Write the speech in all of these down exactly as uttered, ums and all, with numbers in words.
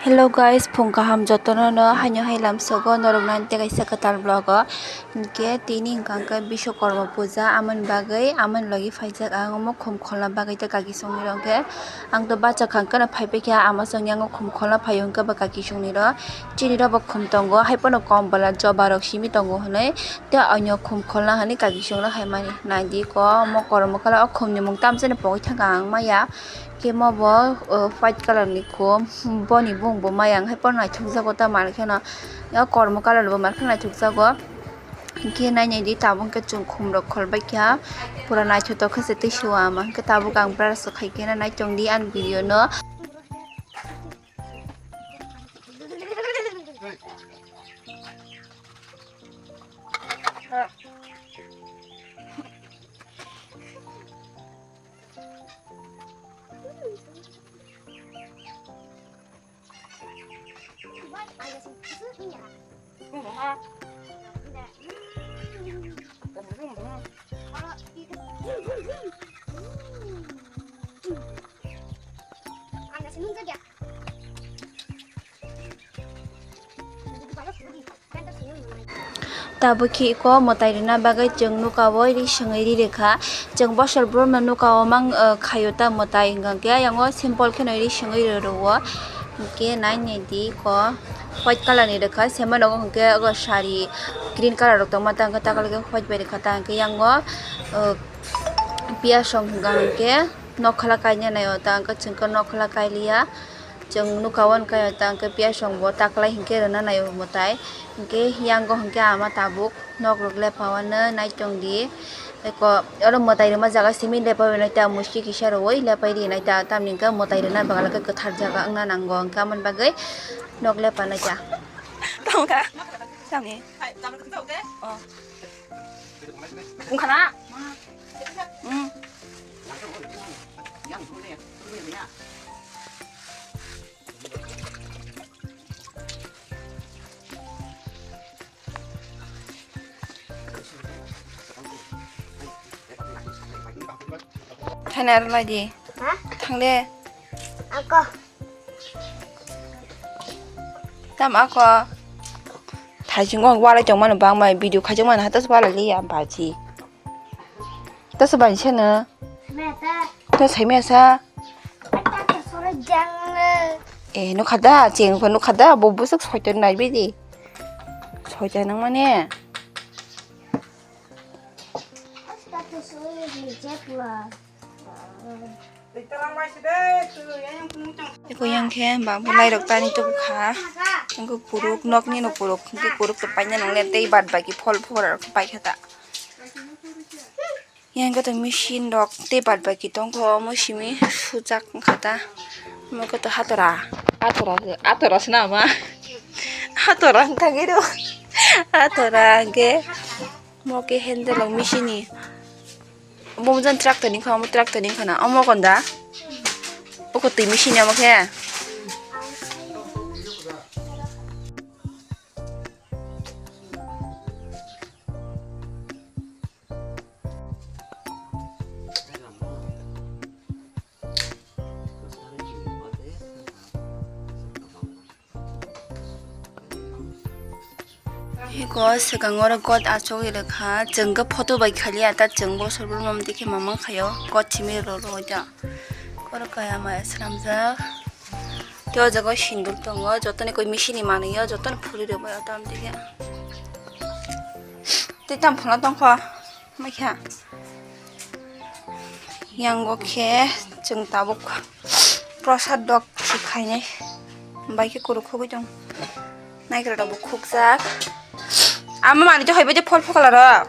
Hello guys, phung kaham jotono no haino hai lamsogo norok nang tei kaisa kwtal vlog o. Hinkhe tini hwnkha khe Biswakarma puja, amoni bagwi amoni logi phaijak ang omo khum kholna bagwi tei kaki songni rok khe. Ang to bacha khang kheno phai paikha, ama song yango khum kholna phaio hwnkhe bo kaki songni rok. Chini rok bo khum tongo, hai phano kom bwla joba rok simi tongo hwnwi tei oino khum kholna hwnwi kaki songno hai mani. Naidi ko omo kormo kala o khumni mung tamsani pogwi thangkha ang maya. Khe mo bo, uh, white colour ni khum, boni bung bo maya wng hai phano naithok jago ta mankheno, o kormo colour bo mankheno naithok jago. Hinkhe nai naidi tabuk khe chwng khum rok khol baikha, pura naithotok khe se tei sua ama. Hinkhe tabuk ang brush rok khai khe na nai tongdi ani video no. Tabuk khe eko mwtai rwna bagwi chwng nuka o ri swngwi ri rwkha. Chwng bosor brum no nuka o mang, uh, khaio ta mwtai, hwnkha khe ayang o simple kheno ri swngwi rw rw o. Hinkhe nai naidi eko white colour ni rwkha, sema nogo hinkhe ogo sari green colour rok tongma ta, hinkhe takle khe white bai rwkha ta, hinkhe yang o, uh, piyaj rok hwnkha hinkhe nokhola kainai o ta, hinkhe chwng khe nokhola kailiya. Chwng nuka o hwnkhe ta hwnkhe piyaj rok bo taklai hinkhe rwna nai o mwtai. Hinkhe yang o hwnkhe ama tabuk nok rok lepa o nai tongdi. Eko oro mwtai rwma jaga simi lepai rwnai ta musti kisa rwui lepai rinai ta, tamni hwnkhe mwtai rwna bagala khe kwthar jaga wngna nango, hwnkhe amoni bagwi nok lepa nai ta. Tongkha. Tamni. Oh. Wngkha na? Hmm. Thaina rwlai di. Ha? Thang de. Ako. Tam ako. Thaising wng walai tongmani bangma video khaijak mani hatas walai liya baji. Tasa bai seno. Meta. To sai mesa. Tata sore jang. Eh, nukha da, cheng ko nukha da, bo busuk soitan nai bidi. Soitan nang mane. Tata sore ni jepla. Eko yang khe bangbo lai rok tani tubu kha. Yang khe kuruk, nok ni no kuruk, yang khe kuruk to paina nang le tei bad baki phol phora rok paikha ta. Yang khe to machine rok tei bad baki tongkho, omo simi sujak wngkha ta. Omo khe to hatora, hatora se, hatora se na ma? Hatora wngkha khe do. Hatora hwnkhe omo khe handle rok machine ni. Omo jan tractor ni wngkha, omo tractor ni wngkha na. Omo konda? Oko twi machine omo khe. Eko swkang oro god achugwi rwkha, chwng khe photo bai khaliya ta, chwng bosor brum twi khe mamang khaio, god simi rw rw ta. Oro kaya maya swnamjak. Tei o jaga o sindur tongo, joto ni koi machine ni manwi o, joto no phuri rwbai o tamtwi khe. Tei tam phano tongkho, mai kha. Yang o khe chwng tabuk prosad rok khainai, bai khe kuruk khogwi tong, naigra rok bo khukjak. Ama manwi tei hoibai tei phol phokla rok.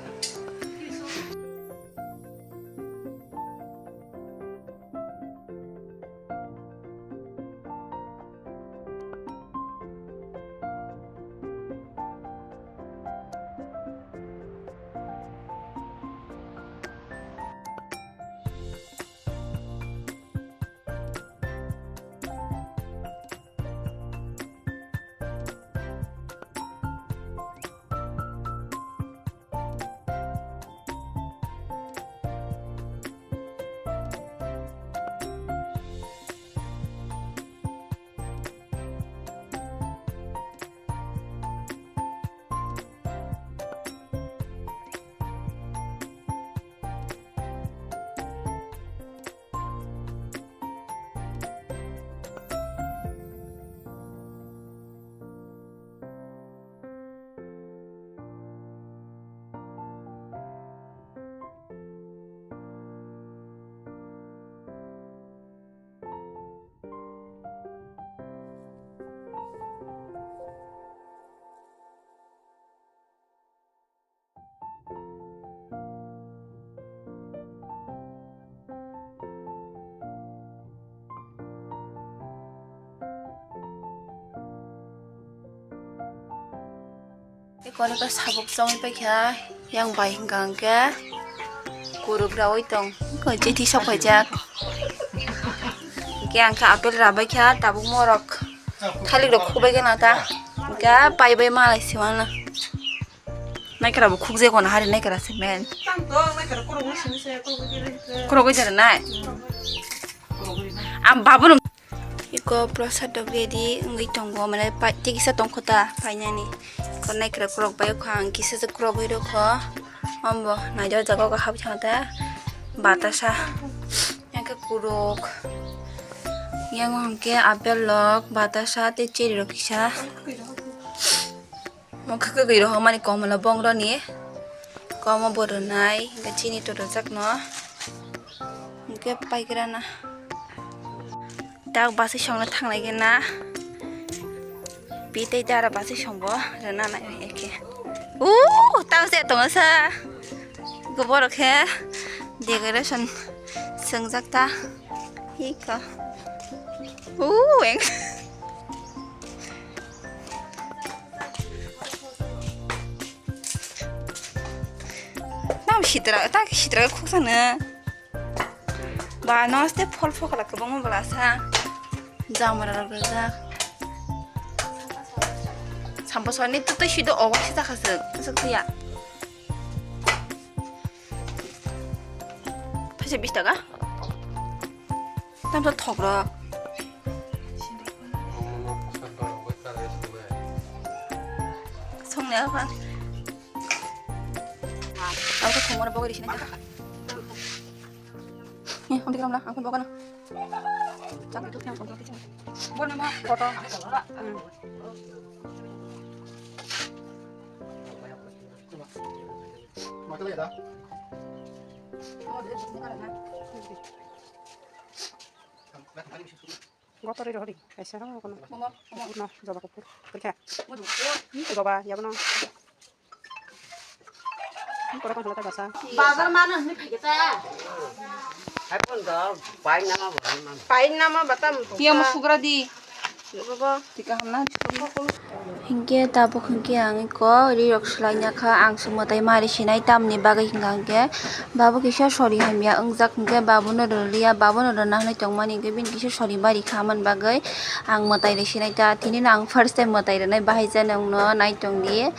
Tei kono khe sabuk chongwi paikha, yang bai hwnka hwnkhe kuruk raui tong, ko jethi sok phaijak. Hwnkhe ang khe apple rabaikha, tabuk morok thalik rok khukbai khe nata, hwnkhe paibai malai se mano. Naikra bo khukjagwi kono hari naikra se men. Khorok oi jara nai. Ang babu no. Iko prasad rok ready wngwi tongo, mane pai-, tikisa tongkho ta painani. Ko naikra khorok bai kha ang kisa se khorok oi rokho. Ombo naijak jaga o hap chang ta batasa. Yang khe kuruk. Yang hwnkhe apple rok, batasa tei cherry rok kisa. Mokhe kwrwi rohormani komla bongroni komo bo rwnai, hwnkhe chini to rwjakno, hwnkhe paikrana. Tak basi songno thanglai khe na, pi tei dara basi songbo rwna nai ekhe. Uuh, tang se tongo sa. Borok khe decoration swngjak ta. Hiko. Uuh, eng. Tam sitra, tak sitra khuksa no. Ba, no ste phol phokla kwbangma bwla sa. Jamara rok rijak. Sampo soni to tei sido owa kisa khasuk, khasuk ya. Thaisa bish taka. Tamsa thok rok. Song le apa? Aku tuh komor bagoi di sini. Nih, nanti kamu lah, aku bawa kan. Cakep itu yang foto. Buat nama foto. Hmm. Gotor ri rohori, kaisa rok kono. Momo, momo. Urno, joba kupur. Kerja. Momo. Joba, ya bono. Ini kono kono lata basa. Bazar mana ini pakai ta? Hai pun do, paing nama bo, nama. Paing nama batam. Iya, mau sugra di. Bobo. Tika hamna. Hingke tabuk hingke ang iko ri rok swlai nya kha, ang se mwtai mari sinai tamni bagwi hingka hingke babu kisa sori hamya wngjak hingke babu no rwliya, babu no rwna hinui tongmani hingke bini kisa sori bari kha, amoni bagwi ang mwtai rwi sinai ta, tini no ang first time mwtai rwnai, bahai jani wngno nai tongdi.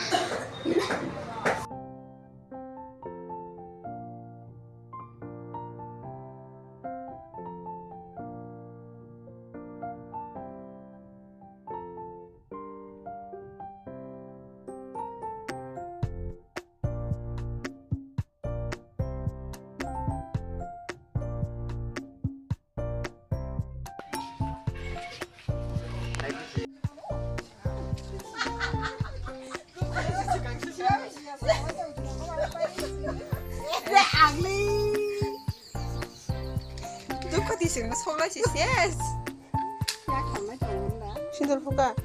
Dukho di sing soglai si ses. Sindor phuka.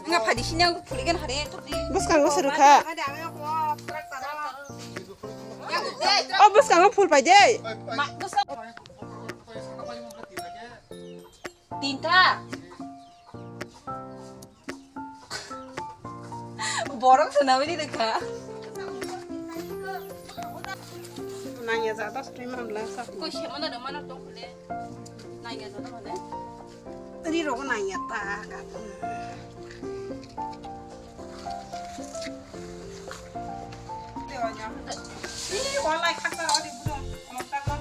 Nga phadi sini aku phuligan hari. Bwskango se rwkha. O bwskango phul pai de. Tinta. Borok swnamwi rwkha. Nangya jata sutwi manla sa. Koi semana do mana tong khule. Nangya jata mane. Ri rogo nangya ta ka. Ih, walai khaksa odi budong. Komok takon.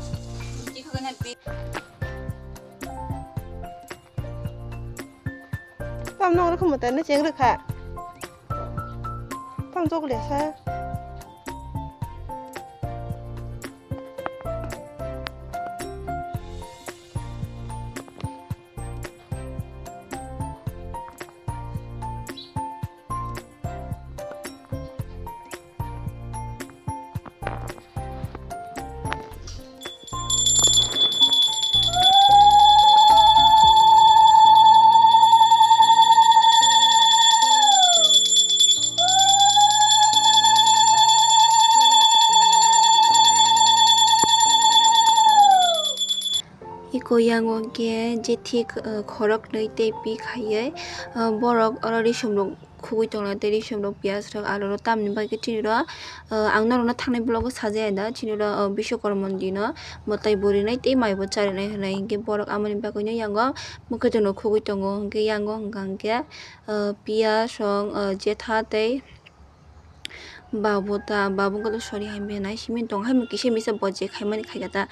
Tam nong rokho mwtai no cheng rwkha. Tam chok le sa. Ko yango hwnkhe jethi, eh, khoroknwi tei pi khaiwi, eh, borok oro risomrok khugui tongla tei risomrok piyajrok alurok tamni bagwi chini oro, eh, ang norokno thangnai vlog o sajaya da chini oro, eh, Biswakarma mondino mwtai burinai tei maibo charinai hwnwi hinkhe borok amoni bagwino yango mwkhwtwno khugui tongo hinkhe yango hwnkha hinkhe, eh, piyajrok, eh, jetha tei Babu ta, babu wngkha to sorry hai maya nai simi tong hai kisa misa bo je khaimani khaikha ta.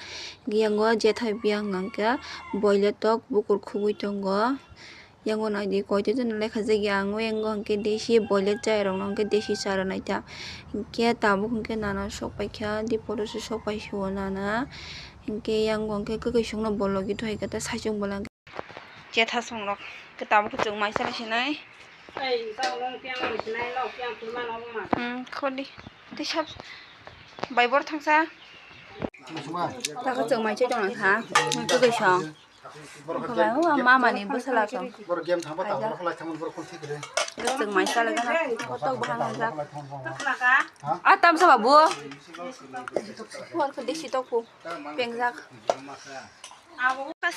Yango jethai biyang hwnkha khe boiler tok bukur khugui tongo. Yango naidi koito jona lekha jagya ang o yango hwnkhe desi boiler chai rok no hwnkhe desi cha rw naita. Hinkhe tabuk hwnkhe nana sok paikha, diporo se sok paisio nana. Hinkhe yango hwnkhe kwkwi songno bo logi thoi kha ta saichung bola. Chetha songrok khe tabuk khe chwng mai salai sinai. Ei, tabuk nung piang sinai, nok piang pulma nok ma. Hmm, kholi. Tei sab bai bor thangsa. Taka chwng mai chai tongna kha. Kwkwi song. Kwbai o mama ni bwsala song. Bor game thangba ta bor khlai thangma bor khol thik re. Chwng mai salai gana. Kotok bahang jak. A tamsa babu. Bor khe desi tokhu. Pengjak.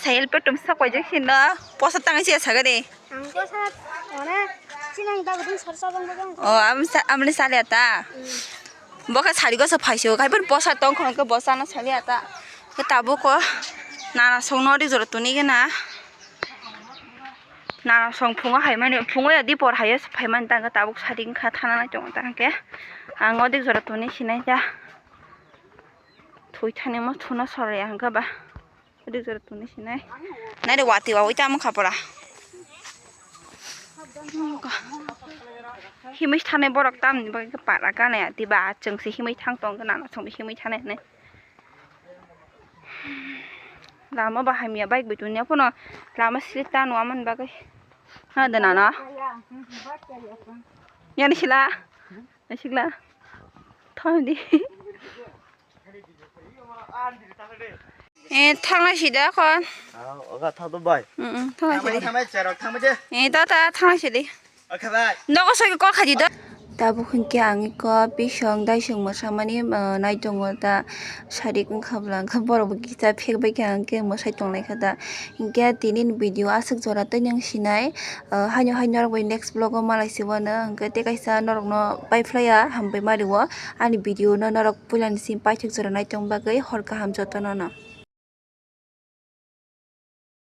Sahil petum sa koijak sino posa tangwi siya sagade. Ang posa ora sinang da gudung sar sabang gudung. O am sa amne sali ata. Boka sari gosa phaisio kai pun posa tong khon ke bosa na sali ata. Ke tabuk ko nana song no ri jora tuni ke na. Nana song phungo hai mani phungo ya dipor hai phaimani ta ke tabuk sari kha thana nai tong ta ke. Ang odik jora tuni sinai ta. Thui thani mo thuna sori ang ke ba. Adi jora tuni sinai. Nai de wati wa oi tamo khapora. Himwi thanai borok tamni bagwi para gana ya diba chwng se himwi thang tong gana chwng himwi thanai hinwi. Lama bahai miya bike bai tunya pono lama slip ta nwa man bagwi. Ha de nana. Yani sila. Nasikla. Thangdi. Eh, thangna sida kon. Ah, oga thang to bai. Mm, mm, thangna sida. Thamai, thamai, cherok, thamai je. Eh, ta, ta, thangna sida. Okay, bai. Nogo soi call khaji do. Tabuk hwnkhe ang iko bisong daisong mwsamani, ah, naitongo ta sarik wngkha bwla wngkha borok bo kisa phek bai kha hwnkhe mwsai tonglai kha ta. Hinkhe tini ni video aswk jora tei nang sinai, ah, haino hai norok bai next vlog o malai se wano hinkhe tei kaisa norok no pai phlai ya hambai ma rio ani video no norok puila ni simi paithak jora naitong bagwi hor kaham joto no no.